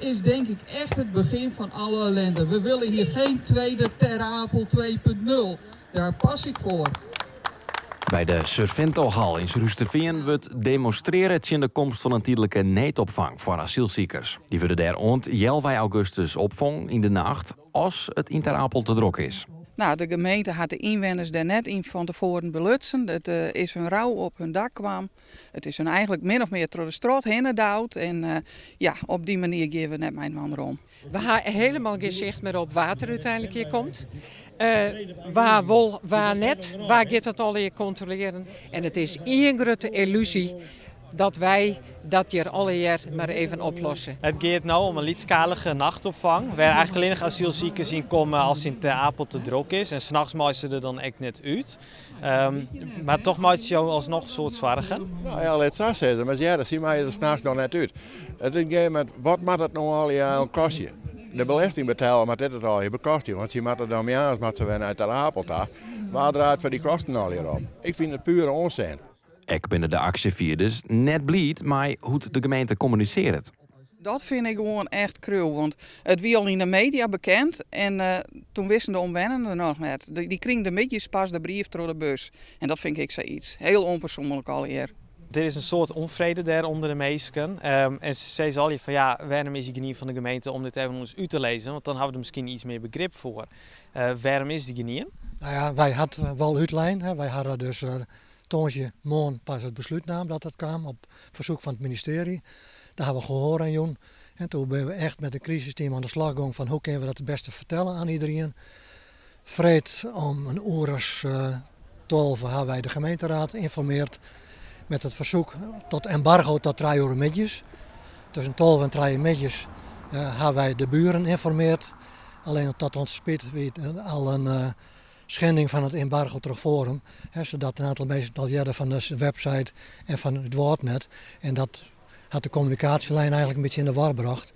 is denk ik echt het begin van alle ellende. We willen hier geen tweede Ter Apel 2.0. Daar pas ik voor. By de Serventohal yn Surhústerfean wurdt demonstrearre tsjin de komst fan in tydlike needopfang foar asylsikers. Dy wurde dêr oant healwei augustus opfongen yn de nacht as it yn Ter Apel te drok is. Nou, de gemeente hat de ynwenners dêr net yn fan tefoaren belutsen. It is hun rau op hun dak kwam. It is hun eigenlik min of mear troch de strot hinne doud. En ja, op dy manier gean we net mei inoar om. We ha helemaal gjin sicht mear op wa't der úteinlik hjir komt. Wa wol, wa net. Wa giet dat allegear kontrolearjen? En it is ien grutte illusie dat wy dat hjir allegear mar even oplosse. It giet no om in lytsskalige nachtopfang, wêr eigenlik allinnich asylsikers yn komme as yn Ter Apel te drok is. En nachts meie se der dan ek net út. Mar toch meitsje jo alsnoch in soad soargen? No ja, lit sa sizze, mar hearre, sy meie der nachts noch net út. It is in moment, wat moat it no allegear kostje? De belestingbeteller moat dit it allegear bekostje, want sy moatte dan moarns moatte se wer nei Ter Apel ta. Wa draait foar dy kosten allegear op? Ik fyn it pure onsin. Ek binne de aksjefierders net bliid mei hoe't de gemeente kommunisearret. Dat fyn ik gewoan echt kruw, want it wie al yn de media bekend en toen wisten de omwennenden noch net. Dy krigen de middeis pas de brief troch de bus. En dat fyn ik sayts. Hiel ûnpersoanlik allegear. Der is in soad ûnfrede dêr ûnder de minsken. En se sizze allegear fan ja, wêrom is der gjinien fan de gemeente om dit even oan ús út te lizzen? Want dan hawwe we der miskien iets mear begrip foar. Wêrom is der gjinien? No ja, wy ha it wol útlein. Wy hawwe dus tongersdeitemoarn pas it beslút naam dat dat kaam op fersyk fan it ministearje. Dêr hawwe we gehoar oan jûn. En toen binne we echt met een crisisteam oan de slach gong fan hoe kinne we dat it bêste fertelle oan iderien. Freed om in oere as 12 hawwe wy de gemeenteried ynformearre met it fersyk tot embargo tot 3 oere middeis. Tusken 12 en 3 middeis hawwe wy de buren ynformearre. Allinnich tot ús spyt wie it al in skending fan it embargo troch Forum, sadat in oantal minsken it al hearden fan de website en fan it Wâldnet. En dat hat de kommunikaasjelijn eigenlik in bytsje yn de war brocht.